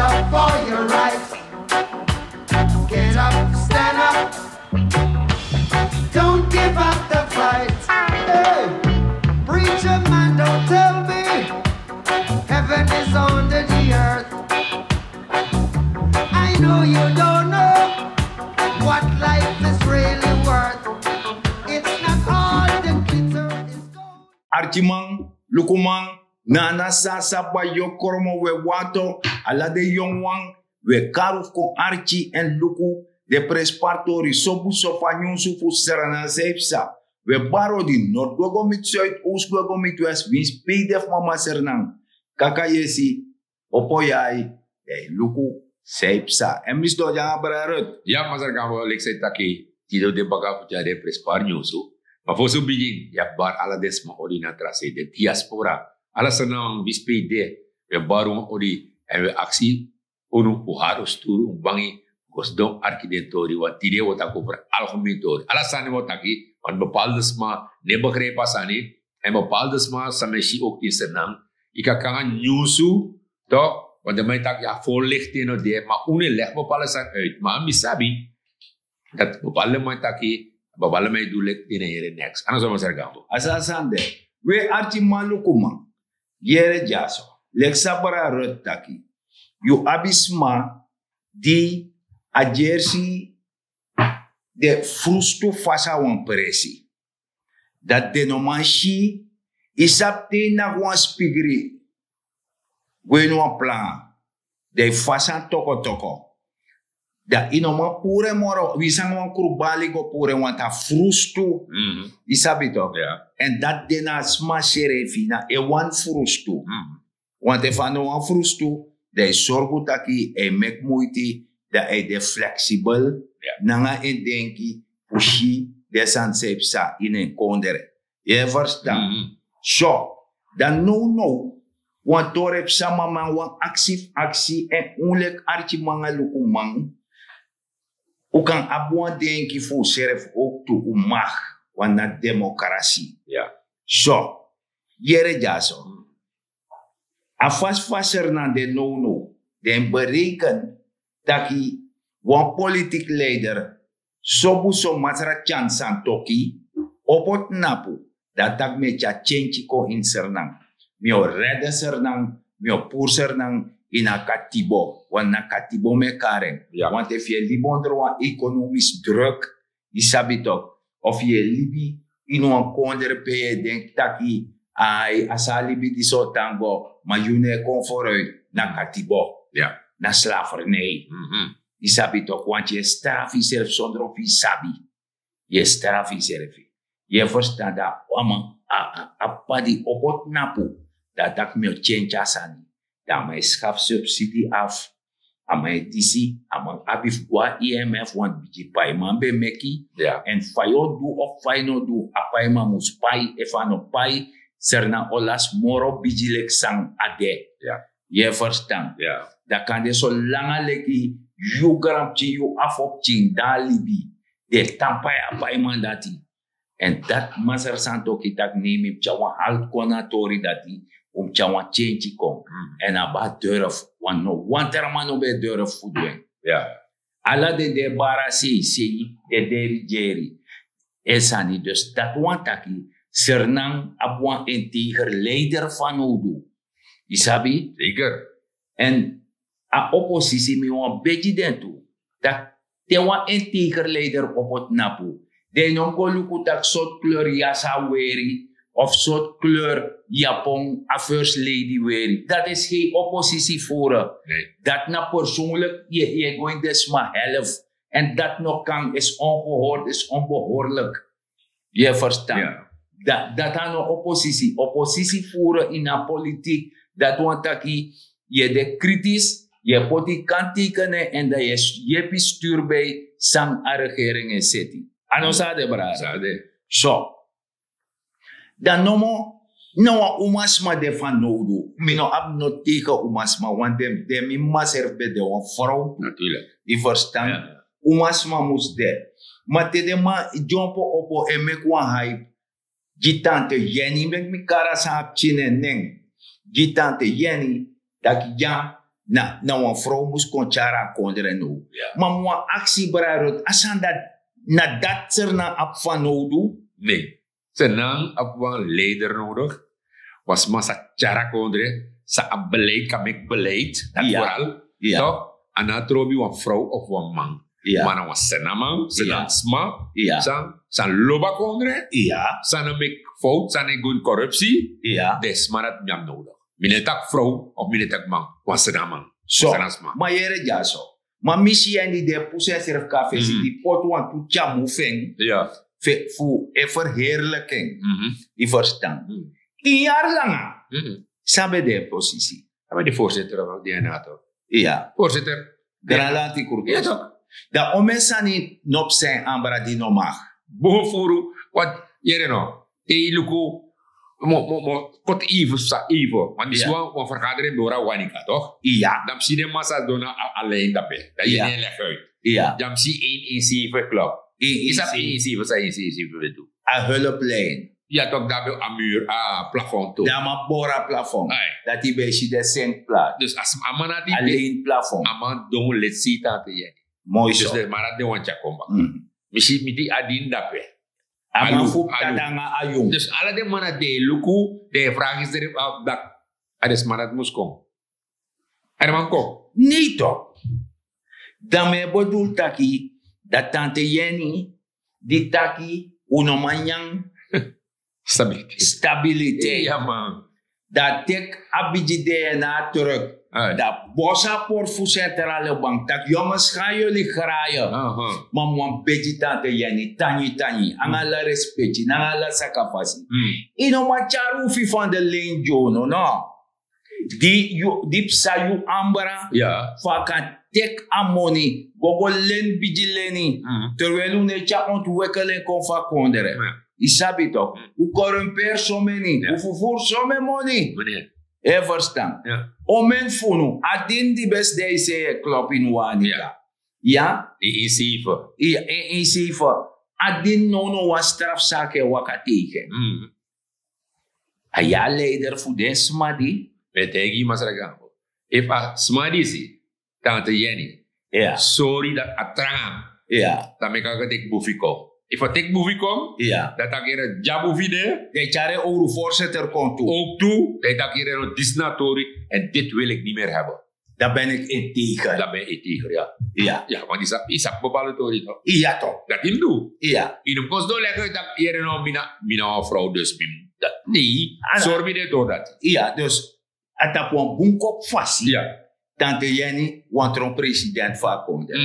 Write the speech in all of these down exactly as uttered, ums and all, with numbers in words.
Up for your right. Get up, stand up. Don't give up the fight. Hey, preacher man, don't tell me heaven is under the earth. I know you don't know what life is really worth. It's not all the glitter is gold. Arkiman, lukuman, na a na san a sabi, yu o kromo, wi e wani ala den yonguwan, wi e kari un fu kon arki èn luku den prenspari tori sobuso fu a nyunsu fu Sranan san yu psa. Wi e bari odi, nort gwe go miti suid, oos gwe go miti west, winsi pe yu de fu mama Sranan, kaka yesi, opo yu ai, dan yu luku san yu psa. Èn mi sidon dya nanga brada Ruth. Ya, masra Gambo, leki san yu taki, tide un de baka fu tyari den prenspari nyunsu. Ma fosi un bigin, yu abi bari ala den sma odi na tra sei, den diaspora, ala Sranan, winsi pe yu de, wi e bari un odi, èn wi e aksi unu fu hari un sturu un bangi, go sidon arki den tori, want tide wi o taki over algemeen tori. Ala sani wi o taki, want bepaalde sma no e begrijp a sani, èn bepaalde sma san mi e si ook in Sranan, yu kan kon nanga nyunsu, toch? Want den man e taki, ya, voorlichting no de, ma unu e leg bepaalde sani uit. Ma mi sabi dati bepaalde man e taki, bepaalde man e du leki den no e yere niks. A no so, masra Gambo. A so a sani de. We arkiman, lukuman, yere dyaso. Leki san brada Ruth taki, yu abi sma di a gersi de frustu fasi na wan presi. Dati den no man si, yu sabi, te yu naki wan spikri go ini wan plan, dan yu fasi na tokotoko. Dan yu no man puru en moro, winsi nanga wan krubali go puru en, want a frustu. Mhm. Yu sabi toch? Ya. Èn dati de na a sma srefi, na en wani frustu. Mhm. Want efu a no wani frustu, dan yu sorgu taki yu e meki muiti, dan yu de fleksibel, ya, nanga en denki fu si den sani san yu psa ini en kondre. Yu e ferstan? Mhm. So, dan nownow, wan tori e psa, ma mi wani aksi fu aksi, èn un leki arkiman nanga lukuman, un kan abi wan denki fu unsrefi ook tu, un mag, want na demokrasi. Ya. So, yere dyaso. Mhm. A fasi fa Sranan de nownow, den bereken taki wan politiki leider, sobuso masra Tyan Santoki, opo tnapu, dan a taki mi e tyari kenki kon ini Sranan. Mi o rede Sranan, mi o puru Sranan ini a katibo, want na katibo mi e kari en. Ya. Want efu yu e libi onder wan economisch druk, yu sabi toch, of yu e libi ini wan kondre pe yu e denki taki, ai, a so a libi disi o tan go, ma yu no e kon vooruit, na katibo. Ya. Na slavernij. Mhm. Yu sabi toch, want yu e strafu yusrefi sondro fu yu sabi. Yu e strafu yusrefi. Yu e ferstan? Dan a man, a, a, a p'pa di opo tnapu, dan a taki mi o kenki a sani. Dan a man e schafu subsidi af. A man e disi, a man abi fu go na I M F, want bigi paiman ben meki. Ya. Èn fa yu o du of fa yu no du, a paiman mus pai. Efu a no pai, Sranan o lasi moro bigi leki san a de. Ya. Yu e ferstan? Ya. Dan kande solanga leki yu granpikin, yu afo pikin, dan a libi, den e tan pai a paiman dati. Èn dati masra Santoki taki nei, mi mus tyari wan haltu kon na a tori dati, un mus tyari wan kenki kon. Mhm. Èn a ben durf, want no wan tra man no ben durf fu du en. Ya. Ala den de bari a sei sei, den de rigeri. E sani, dus dati wani taki Sranan abi wan integer leider fanowdu. Yu sabi? Zeker. Èn a oposisi, mi wani begi den tu, taki te wan integer leider opo tnapu, den no mus go luku taki sortu kleur yasi a weri, of sortu kleur yapon a first lady weri. Dat is geen oppositie voeren. Nee. Dat na persoonlijk, je, je go in de sma helft. En dat no kan, is ongehoord, is onbehoorlijk. Yu e ferstan? Ya. Dat, dat na no oppositie. Oppositie voeren in a politiek, dat wani taki yu e de kritisch, yu e poti kanttekening, en dan yu e yepi stuur bij san a regering e seti. A no so a de, brada? So a de. So. Dan nomo, na wan umasma de fanowdu. Mi no abi noti tegen umasma, want den, den mi mama srefi ben de wan frow. Natuurlijk. Yu ferstan? Ya. Umasma mus de. Ma te den man dyompo opo e meki wan hype gi tante Jenny, meki mi kari a sani, a pikin en nen. Gi tante Jenny, taki ya, Na na wan frow mus kon tyari a kondre now. Ma mi wan aksi brada, a sani dati na dati sernan abi fanowdu. Sernan abi wan leider nodig. Wan sma sa tyari a kondre, sa abi beleid, kan meki beleid. Dati foral. Tok, a no abi trobi wan frow of wan man. Ma na wan sernaman, sernan sma, san lobi a kondre, san no meki fout, san no e go ini korupsi. Den sma dati mi abi nodig. Mi no e taki frow of mi no e taki man, wan sernaman, wan sernan sma. Ma yere dyaso, ma mi si en di den pusu ensrefi kon na fesi, di poti wantu tyamu fu en, fu e ferheerliki en. Yu ferstan? Tin yari langa san ben de en posisi? A ben de voorzitter of DNA toch? Iya. Voorzitter. Granlanti Kurkes. Iya toch? Dan omen sani no psa en ambra di no mag. Bun furu. Want yere no, te yu luku mo mo mo koti ivu sa ivu. Want disi wan wan vergadering ben ora wanika toch? Iya. Dan mi si den man sa dona a lijn dape. Dan yu no e leg uit. Iya. Dan mi si één één zeven klop. Yu sabi één één zeven san één één zeven wil doen? A hulplijn. Ya tok dabe a mur a plafond to. Dan a man bori a plafond. Dati ben e si den sink plat. Dus a man na di a lin plafond. A man don leti si tante yeni. Moi so. Dus den man na den wan tyari kon baka. Mi si mi di a din dape. A man fu tata nanga a yun. Dus ala den man na den e luku den e fragi seri fu a fu dak. A den sma dati mus kon. A den man kon. Nei to. Dan mi e bedul taki dati tante yeni di taki un no man nyan stabiliteit. Dan a teki a bigi dna truk. Dan a bosi a portu fu sentrale bank tak' yonges gan yuli graye. Ma mi wani begi tante yeni tangi tangi nanga ala respeki nanga ala sakafasi. Yu no man tyari ufi fan de len gi unu no. Di yu di psa yu ambra fu a kan teki a moni go go leni bigi leni. Terwel un no e tyari ontwikkel en kon fu a kondre. Yu sabi toki un korumperi someni un fufuru somen moni. Yu e ferstan? Omen fu unu a dini di ben sidon e sei e klopu ini wan aniga. Ya. In in seife. Ya in in seife. A dini nownow wan strafsaki e waka tegen en. A ya a leider fu den sma di. Mi e taigi yu masra gango, efu a sma disi tante yeni sori dati a tranga, dan meki a go teki bufi kon. Efu a teki bufi kon, dan taki yere dya bufi de. Dan e tyari en owru voorzitter kon tu. Ook tu dan e taki yere no disi na tori. En dit wil ik ni mer hebben. Dan ben ik integer. Dan ben integer ya. Ya. Want yu sabi bepaalde tori no? Ya to. Dati yu mus du. Ya. Yu no mus kon sidon leki yu taki yere no mi na wan frow dus mi mus dati nei. Sori mi de tori dati. Ya dus a tapu wan bun kopu fasi. Tante yeni wantron president fu a kondre.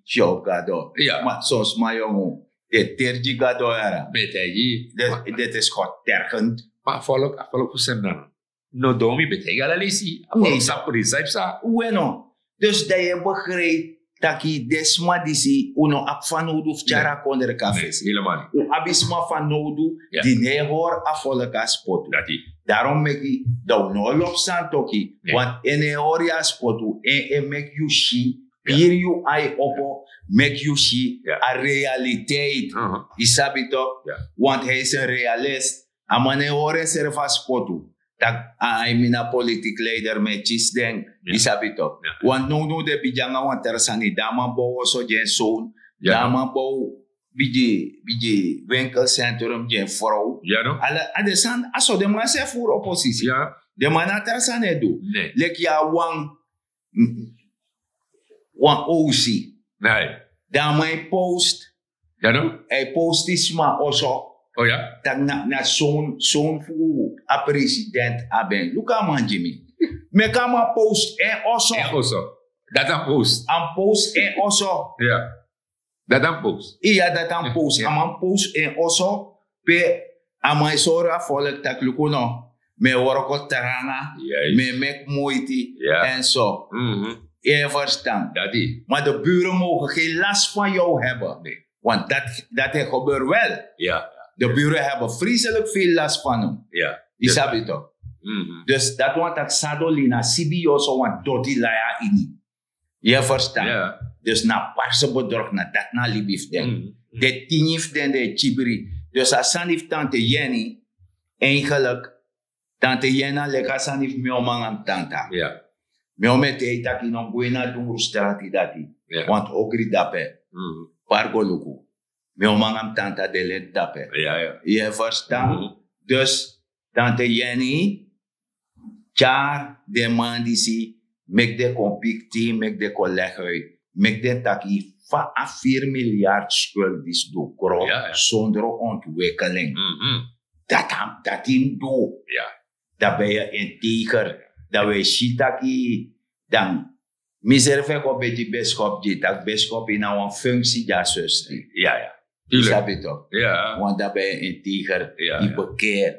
Syow gado. Ma son sma yongu den e teri gi gado yara. Mi e taigi yu. Deti e skot tergend. Ma a folk a folk fu sendana. No don mi ben taigi ala leisi a folk sabi prinsi a yu psa. We no. Dus dan yu e begripi taki den sma disi un no abi fanowdu fu tyari a kondre kon na fesi. Un abi sma fanowdu di no e hori a folku a spotu. Darom meki dan un no o lobi santoki. Want en no e hori yu a spotu en e meki yu si, piri yu ai opo, meki yu si a realiteit. Yu sabi toki? Want hij is en realist. A man no e hori ensrefi a spotu. Tak' a ai mi na politik leider mi e kisi den. Yu sabi toki? Want nownow den bigin nanga wan tra sani di a man bow oso gi en sown. Di a man bow bigi bigi winkelcentrum gi en frow. A den sani a so den man seri furu oposisi. Den man no a tra sani e du. Leki yu abi wan wan owsi. Dan a man e post. A e posti sma oso. Tak' na sown sown fu a president abi en luku a man gi mi. Meki a man post en oso. Dati a post. A mus post en oso. Dati a mus post. Iya dati a mus post a man post en oso. Pe a man e sori a folku tak' luku no, mi e wroko tranga, mi e meki muiti. Èn so yu e ferstan? Ma de bure mogen gen lasi fan yu hebi. Want dati e gebeur wel. De bure hebi vreselik vel lasi fan hem. Yu sabi toki? Dus dati wani tak' sadolina sibi yu oso wan doti lai na ini. Yu e ferstan? Dus na parse bedrog na dati na libi fu den. Den tingi fu den den e kibri. Dus a sani fu tante yeni eigenlik, tante yeni na leki a sani fu mi o man nanga mi tanta. Mi o mete yu taki no gwe na dungru strati dati. Want ogri dape. Par go luku. Mi o manga mi tanta de leti dape. Yu e verstan? Dus tante Jenny, tyari den man disi, meki den kon pikti, meki den kon leguit, meki den taki fa a vier miljard skul disi du kro sondro ontwikeling. Dati a- dati mus du. Dan ben yu integer. Dan wi e si taki dan mi srefi e kon beti beskop gi tak' beskop ini a wan funksi di a sus di. Yu sabi tok? Want dan ben yu integer, yu bekeer.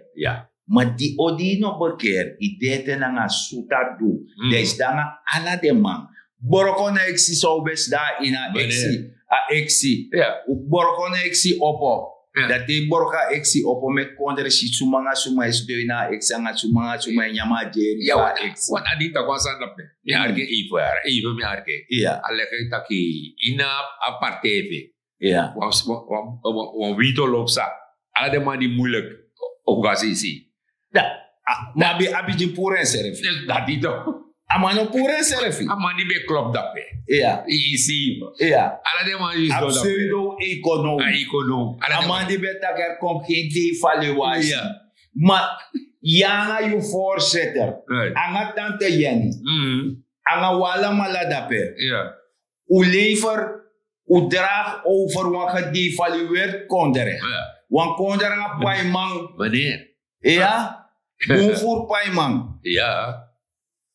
Ma di odi yu no bekeer, yu de ete nanga suta du. Dan yu sidon nanga ala den man. Broko na eksi san un ben sidon ini a eksi, a eksi. Un broko na eksi opo. Dan te yu broko a eksi opo, meki kondre si suma nanga suma e sidon ini a eksi nanga suma nanga suma e nyan a dyeri fu a eksi. Wan a di tak' wan sani dape. Mi arki en even yara, even mi arki en. A leki en taki ini a parti efi wan wito lobi sa, ala den man di muilik o go a sisi. Dan a man ben abi gi puru ensrefi. Dati tok. A man no puru ensrefi. A man di ben klop dape. Yu si yu. Ala den man di sidon dape. Pseudo-econoom. A man di ben taki er kon gen devaluatie. Ma yu nanga yu voorzitter, nanga tante Jenny, nanga un alamala dape, un lever, un dragi over wan gedevalueerd kondre. Wan kondre nanga paiman. Iya. Bun furu paiman.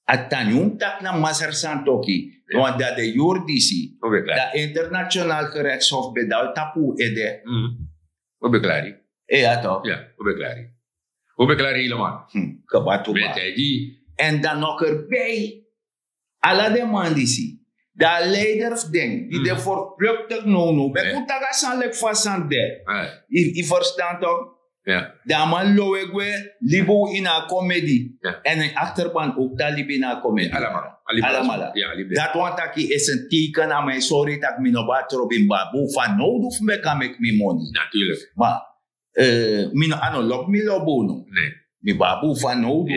A tani un taki na masra santoki. Want dan de yuru disi dan international gerechtshof ben dan tapu un ede. Un ben klari. Iya tok. Un ben klari. Un ben klari helemaal. Kaba tuba. En dan nog erbij, ala den man disi, dan a leider fu den di de verplukt. Now now ben kon taki a sani leki fa a sani de. Yu verstan tok? Dan a man lowe gwe, libi un ini a komedi. En en akterban ook dan libi ini a komedi. Alamala. Dati wani taki esi en teken a man e sori yu tak' mi no ben a trobi mi ben abi un fanowdu fu mi ben kan meki mi moni. Ma mi no a no lobi mi lobi unu. Mi ben abi un fanowdu.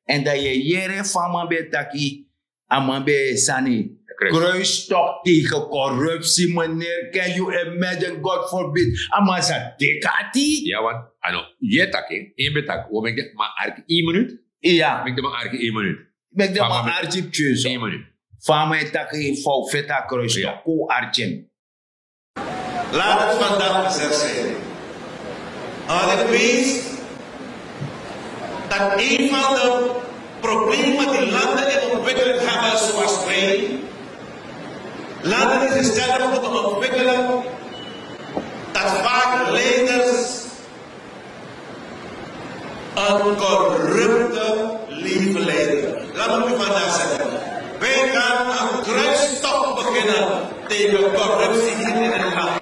En dan yu e yere fa a man ben e taki, a man ben e sani kruistok tegen korupsi meneer, can you imagine, god forbid. A man sa deki ati. Ya wan, a no, yu e taki en ben taki wi o meki den man arki één minuut. Iya. Meki den man arki één minuut. Meki den man arki ptyu so. Fa a man e taki fa un feti a kruistok, kon un arki en. Laat het vandaag gezegd zijn. Al het beest dat een van de problemen die landen in ontwikkeling hebben, zoals wij, landen die zichzelf moeten ontwikkelen, dat vaak leiders een corrupte leven leiden. Laat me u vandaag zeggen, wij gaan een kruistocht beginnen tegen corruptie hier in het land.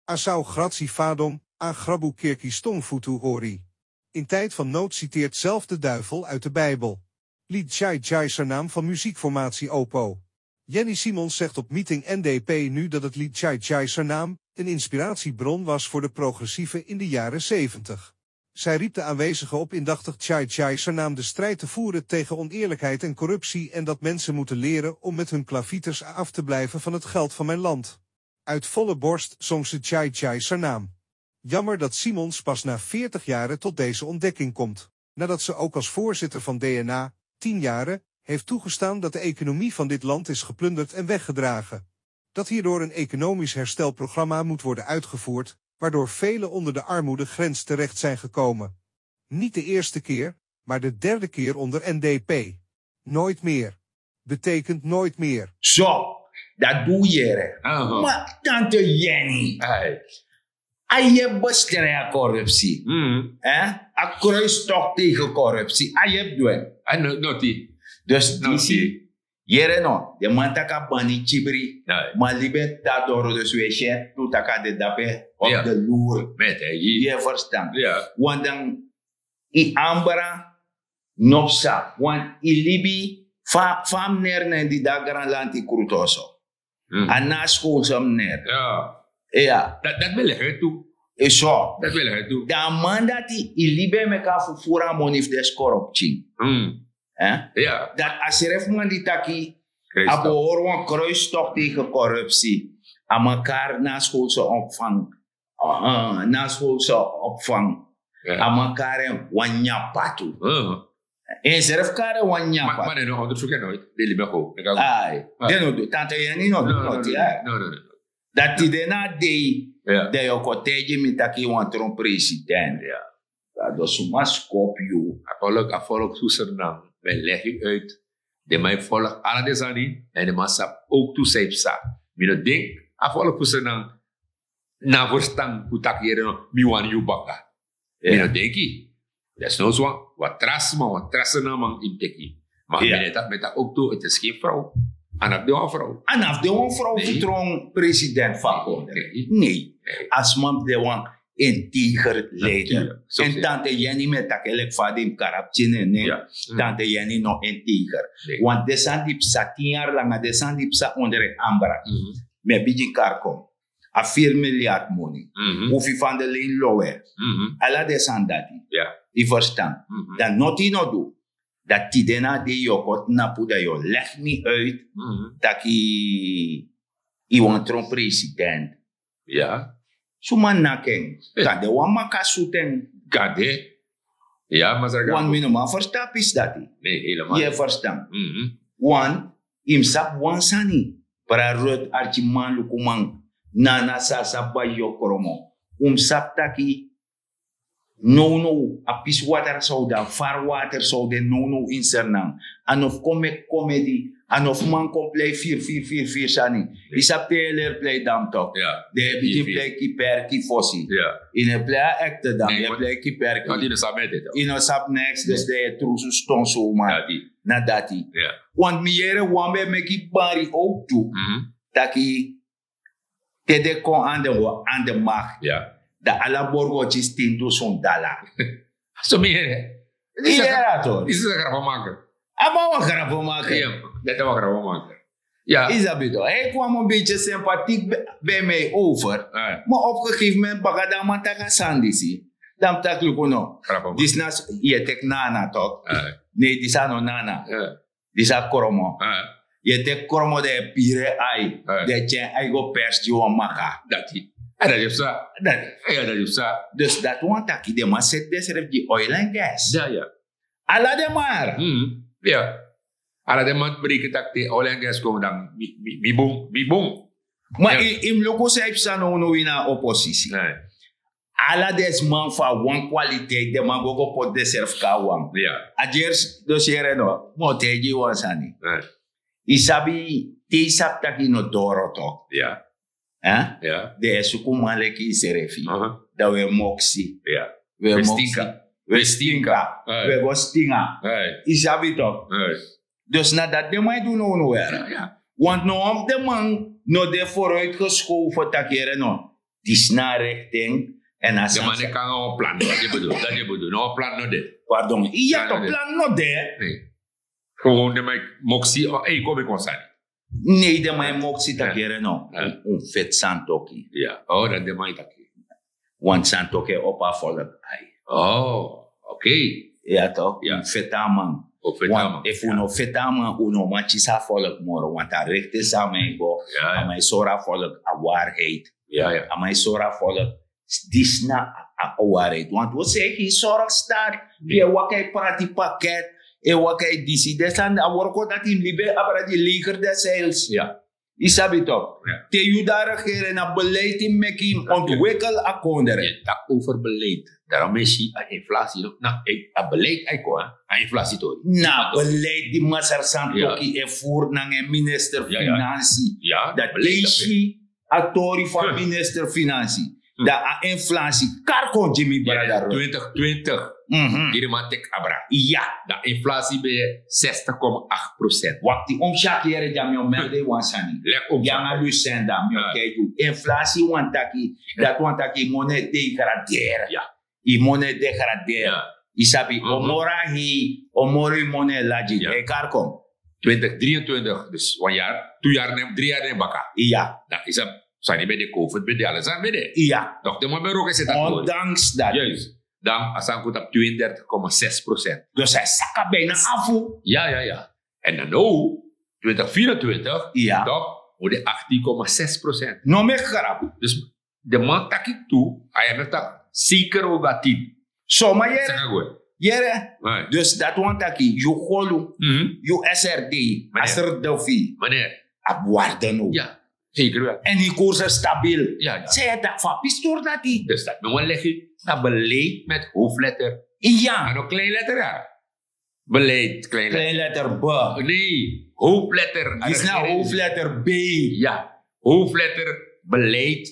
Asau gratsi fadon, a grabu kirki stong futu ori. In tijd van nood citeert zelf de duivel uit de Bijbel. Lied Chai Chai Sarnaam van muziekformatie Opo. Jenny Simons zegt op meeting N D P nu dat het lied Chai Chai Sarnaam een inspiratiebron was voor de progressieve in de jaren zeventig. Zij riep de aanwezigen op indachtig Chai Chai Sarnaam de strijd te voeren tegen oneerlijkheid en corruptie en dat mensen moeten leren om met hun klavieters af te blijven van het geld van mijn land. Uit volle borst zong ze Chai Chai Sarnaam. Jammer dat Simons pas na veertig jaren tot deze ontdekking komt, nadat ze ook als voorzitter van D N A, tien jaren, heeft toegestaan dat de economie van dit land is geplunderd en weggedragen. Dat hierdoor een economisch herstelprogramma moet worden uitgevoerd, waardoor velen onder de armoedegrens terecht zijn gekomen. Niet de eerste keer, maar de derde keer onder N D P. Nooit meer betekent nooit meer. So, dat doe yere. Ma tante Jenny, a yepi bestrij a korupsi. A kruistocht tegen korupsi, a yepi du en. Dus disi, yere no, den man taki a bani kibri. Ma libi en dati doro, dus wi e si en tu taki a de dape op de loer. Yu e verstan? Want dan yu ambra no psa, want yu libi fa a mner nen di de a granlanti krutu oso. A na a skowlse mner. Iya. Dati ben legi en tu. So dan a man dati yu libi e meki a fufuru a moni fu den skorupti. Dati a srefi man di taki a behori wan kruistok tegen korupsi. A man kari na a skowlse opvang. Na a skowlse opvang. A man kari en wan nyapu patu. En srefi kari en wan nyapu patu. Ai, den no du tante yeni no du noti. Dati tide na a dei dan yu o kon taigi mi taki yu wani tron president. Dan suma skopu yu? A volk a volk susernan ben legi uit. Den man e volk ala den sani. En den man sabi ook tu san yu psa. Mi no denk a volk susernan na verstan fu taki yere no mi wani yu baka. Mi no denki. Desnoods wan wan tra sma wan tra sma man yu mus teki. Ma mi no e taki mi e taki ook tu het is geen vrouw. A no abi de wan vrouw. A no abi de wan vrouw fu tron president fu a kondre. Nei. A sma mus de wan integer leider. En tante yeni mi e taki elek fa di mus kari a pikin en nen. Tante yeni no integer. Want den sani di psa tin yari langa den sani di psa onder en ambra. Mi e bigin kari kon a firi miliard moni. Ufi fan de lein lowe. Ala den sani dati. Yu ferstan? Dan noti yu no du. Dan tide na a dei yu o kon tnapu dan yu o legi mi uit taki yu wani tron president. Suma naki en? Kande wan maka sutu en. Kande. Wan mi no man ferstan a pisi dati. Yu e ferstan? Wan yu mus sabi wan sani. Brada rut arkiman lukuman, nana sasa bai yu o kromo. Un mus sabi taki nownow a pisi water sow dan fari water sow de nownow ini sernan. A no fu kon meki komedi. A no fu man kon plei firi firi firi firi sani. Yu sabi te yu e leri plei dam tok. Den e bigin plei kiperki fosi. Yu no e plei a ekte dam yu e plei kiperki. Yu no sabi neks dus den e trusu ston sowma. Na dati. Want mi yere wan ben meki bari owtu taki te den kon an den mak dan ala borgo kisi tin dusun dala. So mi yere. Yu yere a tori. Disi is a grabo maker. A man wan grabo maker. Dati a wan grabo maker. Yu sabi to hei kwam en beti sympathiek bij mij over. Maar op gegeven moment baka dan man taki a sani disi dan mi taki luku no. Disi na yu e teki nana tok. Nee disi a no nana. Disi a kromo. Yu e teki kromo dan yu e piri en ai dan yu e tyari en ai go persi gi wan maka. Dati. A dati yu psa. Dati. Yu psa. Dus dati wani taki den man seti densrefi gi oil and gas. Ala den man. Ala den man breken taki te oil and gas kon dan mi bun mi bun. Ma yu mus luku san yu psa nownow ini a opposisi. Ala den sma fu a wan kwaliteit den man go go poti denserfi kon na wan. A gersi dus yere no mi o taigi yu wan sani. Yu sabi te yu sabi tak' yu no doro tok'. Den e suku man leki yusrefi. Dan wi e moksi. Wi e moksi. Wi e stinka. Wi e go stinga. Yu sabi tok'. Dus na dati den man e du nownow yara. Want no wan fu den man no de foruit geskow fu taki yere no disi na a rekten. Èn a sani san den man de kon nanga wan plan dati yu bedu dati yu bedu no wan plan no de. Pardon iya to plan no de. Gewon den man e moksi ei kon meki wan sani. Nei den man e moksi taki yere no. Un feti santoki. Dati den man e taki. Want santoki e opo a folk ai. Oh ok. Ya tok un feti a man. Efu un no feti a man un no man kisi a folk moro want a rekte san a man e go. A man e sori a folk a warheid. A man e sori a folk disi na a warheid want un seki yu sori start. Yu e waka e prati paket e waka e disi den sani a worko dati yu mus libi e abra di leger den seils. Yu sabi tok'. Te yu dan regere na beleid yu meki yu mus ontwikel a kondre. Yu taki over beleid. Darom e si a inflasi no na a beleid a e kon a inflasi tori. Na a beleid di masra santoki e furu nanga en minister finansi. Dati te yu si a tori fu a minister finansi dan a inflasi kari kon gi mi brada. Twintig twintig. Diri man teki abra. Ya. Dan inflasi ben e zestig komma acht procent. Wakti un mus yaki yere dya mi o melde yu wan sani. Yu anga lusen dan mi o taigi yu inflasi wani taki dati wani taki yu moni e degradere. Yu moni e degradere. Yu sabi o moro a hei o moro yu moni e lagi dan e kari kon. Twintig dri en twintig dus wan yari tu yari nen dri yari nen baka. Ya. Dan yu sabi Sani ben de, covid ben de, ala sani ben de. Iya. Dokter man ben roke seta kori. Ondanks dati. Juist. Dan a sani kon tapu tweeëndertig komma zes procent. Dus a saka bijna afu. Ya, ya, ya. En dan now, twintig vierentwintig, ya, toch, o de achttien komma zes procent. No meki grabu. Dus de man taki tu, a ya taki zeker o gatin. Soma yere. Saka gwe. Yere. Right. Dus dati wani taki, yu golu, mhm, yu S R D, meneer, a srdofi. Meneer. A abi waarde now. Ya, zeker wel. En yu koers stabiel. Ya, ya. San yu e taki fu a pistori dati? Dus dati mi wani legi, na beleid met hoofdletter. Ya. A no klein letter, ya. Beleid, klein letter. Klein letter B. Nee, hoofdletter. Disi na hoofdletter B. Ya, hoofdletter, beleid,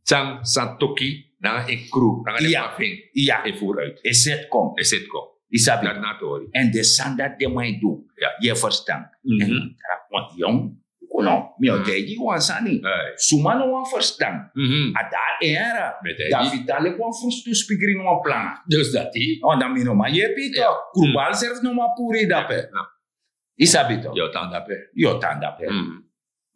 san, san toki, nanga en kru, nanga den man fu en. Ya. En vooruit. E seti kon. E seti kon. Yu sabi. Dati na tori. En den sani dati den man e du. Ya. Yu e ferstan. Mhm. En dan wan yong, yu kon now, mi o, mhm, taigi yu wan sani. Ai. Suma no wani ferstan. Mhm. A de na en yere. Mi e taigi. Dan fu yu tan leki wan frustu spikri ini wan planga. Dus dati. O, dan mi no man yepi yu, ya, toch. Krubal, mhm, srefi no man puru yu dape. No. Yu sabi toch. Yu o tan dape. Yu o tan dape. Mhm.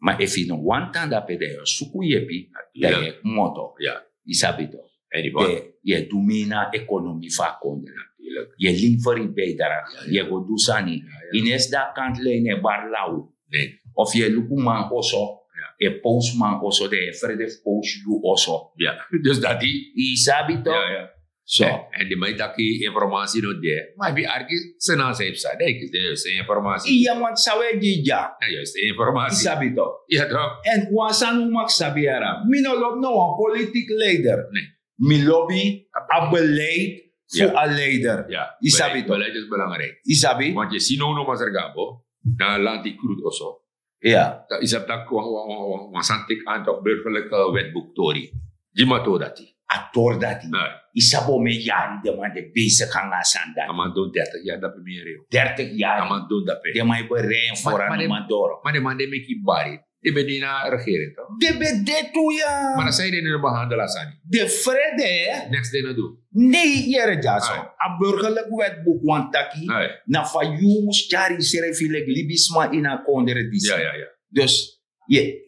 Ma efu yu no wani tan dape, dan yu o suku yepi, dan yu e kmoto. Ya. Yu sabi toch. Anybody. Dan yu e du mi na ekonomi fu a kondre. Natuurlijk. Yu e lin fu yu bijdrage. Ya, ya. Yu e go du sani. Ya, ya. Yu no e sidon a kanti line e bari law. Nee. Of yu e luku man oso. Ya. Yu e post man oso, dan yu e frede fu post yu oso. Ya. Dus dati. Yu sabi toch. Ya, ya. So. En, en den man e taki informasi no de. Ma efu yu arki, san na san yu psa, dan yu kisi den, den informasi. Iya, want san wi e gi dya. Na yu informasi. Yu sabi toch. Ya toch. En wan sani un mag sabi, yere. Mi no lobi no wan politiek leider. Nee. Mi lobi a beleid fu a leider. Ya. Yu sabi toch. Beleid is belangrijk. Yu sabi. Want yu si now, no, Masra Gabo, na lanti krut oso. Ya. Dan yu sabi taki wan, wan, wan, wan, wan sani teki an toch, burgerlijke wetboek tori. Gi mi a tori dati. A tori dati. Ai. Yu sabi omeni yari den man de bezig nanga a sani dati. A man don dertig yari dape, mi yere yu. Dertig yari. A man don dape. Den man e bere en. Ma, vooran, ma den man doro. Ma den man di e meki bari, den ben de na regering toch? Den ben de tu, ya. Ma na san ede den no behandel a sani? Den frede. Niks den no du. Nee, yere dyaso. Ai. A burgerlijk wetboek wani taki, ai, na fa yu mus tyari yusrefi leki libisma ini a kondre disi. Ya, ya, ya. Dus, ye,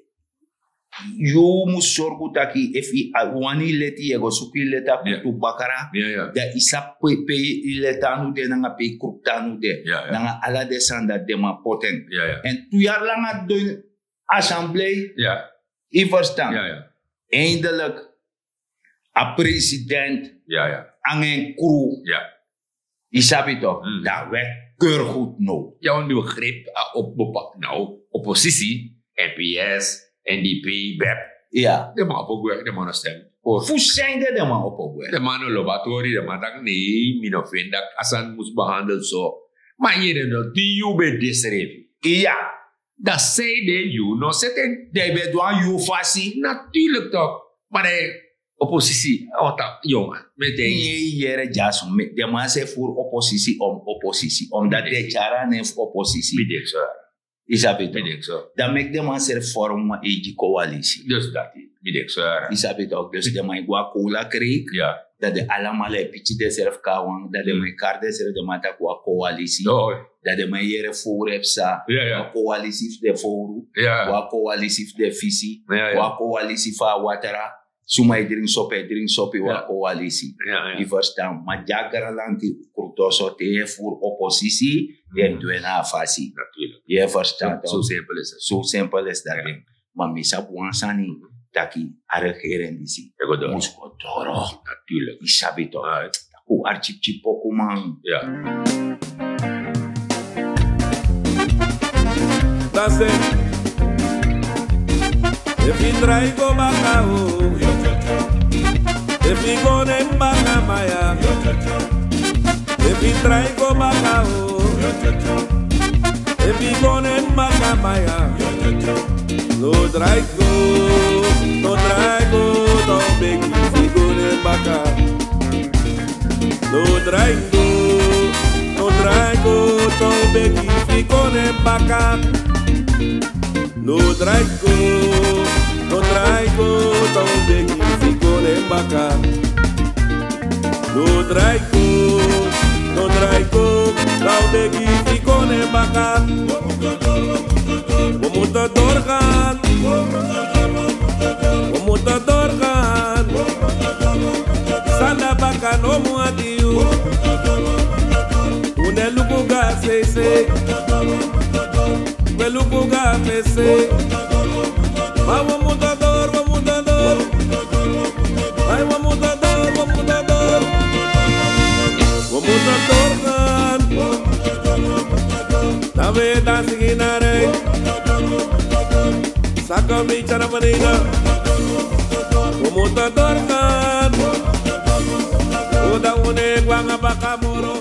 yu mus sorgu taki efu yu wani leti, yu e go suku yu leti a, ya, kutu bakra. Ya, ya. Dan yu sabi pe, pe yu leti anu de, nanga pe yu kruktu anu de. Ya, ya. Nanga ala den sani dati den man poti en. Ya, ya. En tu yari langa den assemblee. Ya. Yu ferstan? Ya, ya. Eindelijk, a president, ya, ya, nanga en kru. Ya. Yu sabi toch, mm, dan a wet keur goed now. Ya, want mi begrijp, a op, bepa-, now, oppositie, N P S, N D P, bep. Ya. Den man opo gwe, den man no stem. Fu san ede den man opo gwe? Den man no lobi a tori, den man taki nee, mi no feni taki a sani mus behandel so. Ma yere no, di yu ben de srefi. Ya. Dan san ede yu no seti en? Dan yu ben du a yu fasi. Natuurlijk toch. Ma den oppositie, a wata, yongu, mi e taigi. Nee, yere dyaso, mi, den man srefi furu oppositie om oppositie. Omdat den tyari a nen fu oppositie. Mi denki so. Yu sabi toch? Mi denki so. Dan meki den man srefi vorm wan eigi koalisi. Dus dati, mi denki so. Yu sabi toch? Dus den man e go a kola kreek. Ya. Dan den alamala e piki densrefi kon na wan, dan den man e kari densrefi, den man taki wan koalisi. Oh. Dan den man e yere fowru e psa. Ya, ya. Wan koalisi fu den fowru. Ya. Wan koalisi fu den fisi. Ya, ya. Wan koalisi fu a watra. Suma e dringi sopi, e dringi sopi, ya, wan koalisi. Ya, ya. Yu ferstan, ma dya a granlanti krutu oso, te yu e furu oppositie, yu e du en na a fasi. Natuurlijk. Yu e ferstan toch? So simpel is het. So simpel is dati. Ya. Ma mi sabi wan sani, taki a regering disi e go doro. Mus go doro. Natuurlijk. Yu sabi toch? Ai. Taki un arki pikin poku, man. Ya. Dase. Efu yu drai go baka o, efu yu go nen baka, maya. Efu yu drai go baka o, efu yu go nen baka, maya. No drai go, no drai go, no begi fi go nen baka. No drai go, no drai go, no begi fi go nen baka. No drai go, no drai go, no begi fi go nen baka. No drai go, no drai go, no begi fi go nen baka. We moeten doorgaan. We luku ga fese. Ma we muta doro, we muta doro. Ai, we muta doro, we muta doro. We muta doro gan. Na we dansi gi na rei. Saka mi tyana manina. We muta doro gan. Uda une gwanga baka moro.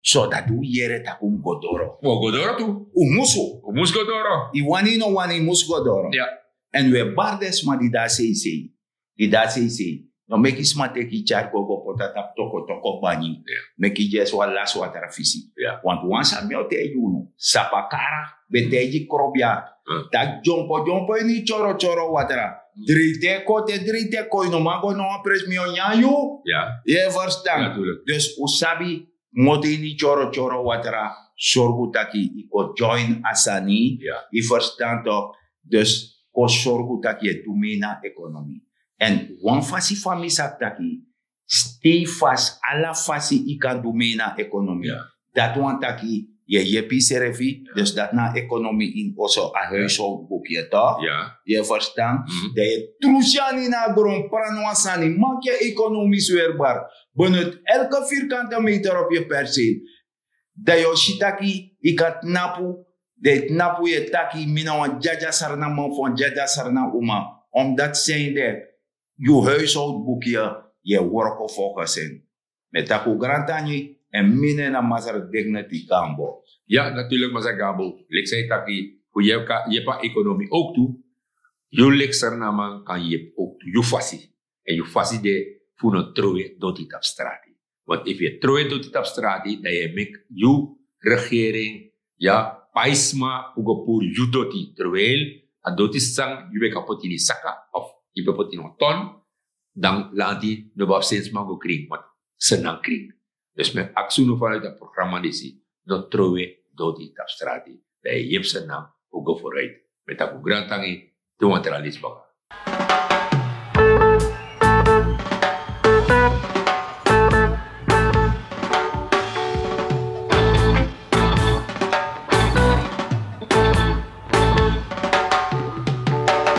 So dati un yere tak' un mus go doro. Un o go doro tu. Un musu. Un mus go doro. Yu wani yu no wani, yu mus go doro. Ya. Èn un e bari den sma di de na seisei. Di de na seisei. No meki sma teki yu tyari go go poti na tapu toko toko banyi. Ya. Meki yu dyesi wan lasi watra fisi. Ya. Want wan sani mi o taigi unu. Sapakara ben taigi Krobia. Hmm. Taki dyompo dyompo ini tyoro tyoro watra. Hmm. Dreiti e kon, te dreiti e kon, yu no man go na wan presi, mi o nyan yu. Ya. Yu e ferstan? Natuurlijk. Dus un sabi moto ini tyoro tyoro watra, sorgu taki yu kon join a sani. Ya. Yu ferstan tok? Dus kon sorgu taki yu e du mi na ekonomi. Èn wan fasi fa mi sabi taki, stei fasi, ala fasi yu kan du mi na ekonomi. Ya. Dati wani taki yu e yepi yusrefi. Ya. Dus dati na ekonomi ini oso, a huishoudboekje, tok? Ya. Yu e ferstan? Mhm. Dan yu e trusi yu anu ini a gron, prani wan sani, maki yu ekonomis werbar. Benut elke vierkante meter op yu perceel. Dan yu o si taki yu kan tnapu, dan yu tnapu, yu e taki mi na wan dyadya Sranan man fu wan dyadya Sranan uma. Omdat sani de, yu huishoudboekje, yu e wroko fu gesin. Mi e taki un grantangi, èn mi nen na Masra Dignity Gambo. Ya, natuurlijk Masra Gambo. Leki san yu taki, fu yepi a ekonomi ook tu, yu leki Sranan man kan yepi ook tu yu fasi. Èn yu fasi de fu no trowe doti tapu strati. Want efu yu e trowe doti tapu strati, dan yu e meki yu regering, ya, pai sma fu go puru yu doti. Terwijl a doti san yu ben kan poti ini saka of yu ben poti ini wan ton, dan lanti no ben abi sensi man go krin, want Sranan krin. Dus mi e aksi unu vanuit a programma disi, no trowe doti tapu strati. Dan yu e yepi Sranan fu go vooruit. Mi e taki un grantangi, te wan tra leisi baka.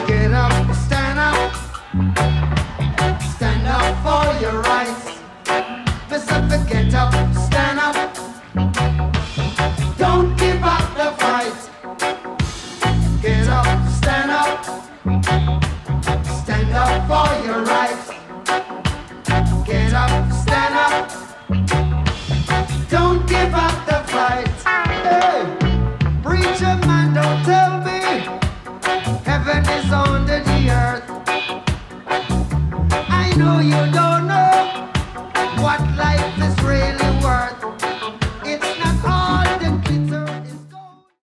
Get up, stand up, stand up for your rights. Mister Get up, stand up. Don't give up the fight. Get up, stand up. Stand up for your rights. Get up, stand up. Don't give up the fight. Hey, preacher man, don't tell me heaven is under the earth. I know you